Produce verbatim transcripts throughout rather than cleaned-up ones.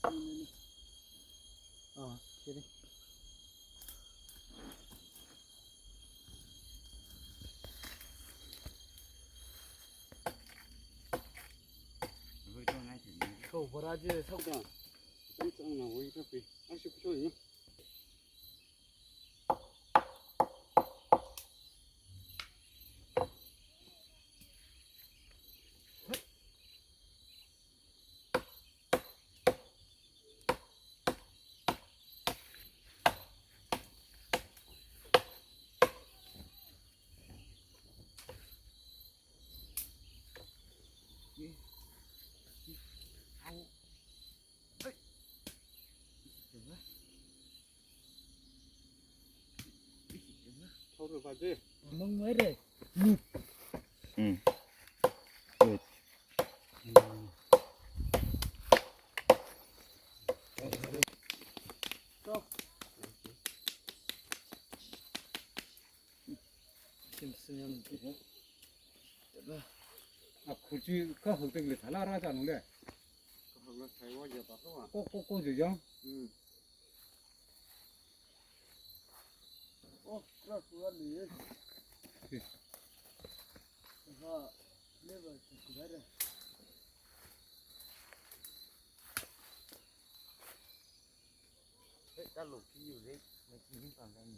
Ah, kidding. Ko, bora je, sok dong. Ang chang na wai ka pi. Ang shi kucho ina. Thoro ba je. Mang mai re. Hmm. Good. Sim sim yam. A, khuchi ka hok teng le thala ra cha nung le. Ka hok la thai wa ya ba ko wa. Ko, ko, ko ju yang. Hmm. Oh, ra su ra li. Oke. Ha, le ba su su ba re. Hei, ta lo ki yu le, me ki ni pang ka ni.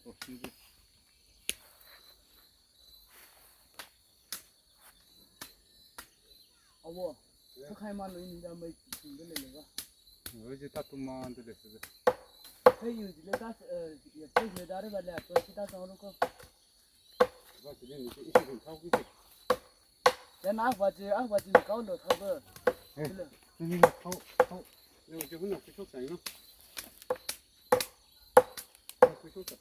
Oh, ki ni. Awo, sakhai ma lo ni da mai ki ni le le ga. Wo ji ta tu ma de le se. Hei, yu ji le ta, eh, ya pe le da re ba le, to ki ta sa lo ko. Ba ji le ni ki isi rin thao ki ji. Ya na ba ji, a ba ji ni kao lo thao ba. Eh, le. Ni ni thao, thao. Yo, je hun na ku chok sa no. Na ku chok sa.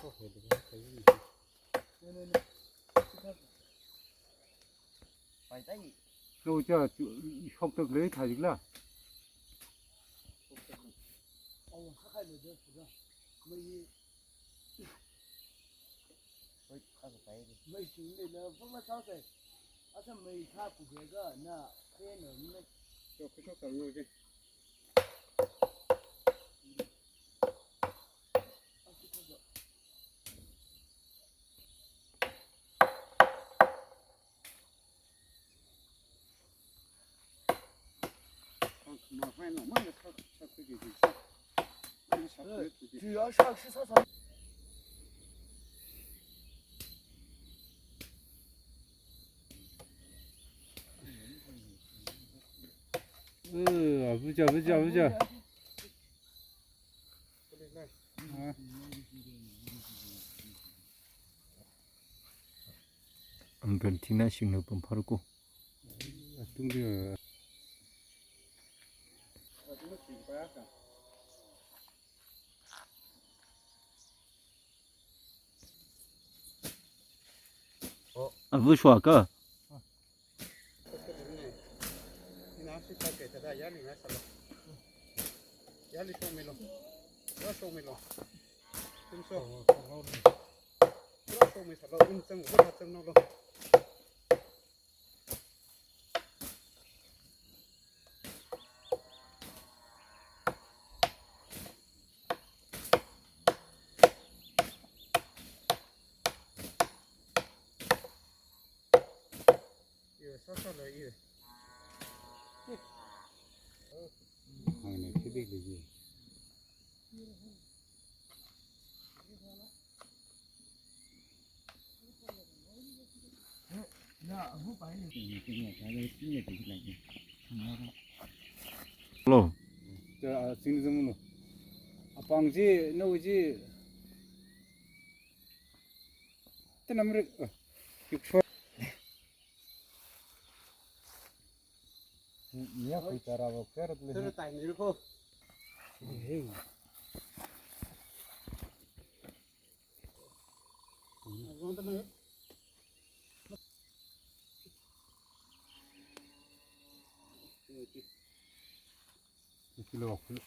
Ko he de ka yi. Ne, ne, ne. Pai tai. Lo ja, chu, shok tak le thai la. Oh, sakhai le de, de. Mai. Oi, ka ka pai de. Mai chu le na, ba ma sa se. Asa mai tha ku ge ga na, ke na, ne. Yo, ku chok sa lo je. Eh, abuja, abuja, abuja. Ang kan tina sing lo pam phar ko. Atung dia. Abu shwa ka. Ina shi sa ke ta da ya ni na sa lo. Ya li shong mi lo. Ya shong mi lo. Tum so. Ya shong mi sa lo. Um chang, um chang no lo. Iyo, sāsāla iyo. Hāngna khibik liji. Hello. Chā, a, sing zam lo. Apāng chi, nao chi. Te namrik, eh, yuk shwa. Nia kui tara wa kera tle. Tara tai ni ko. Hey. Kilo, kilo.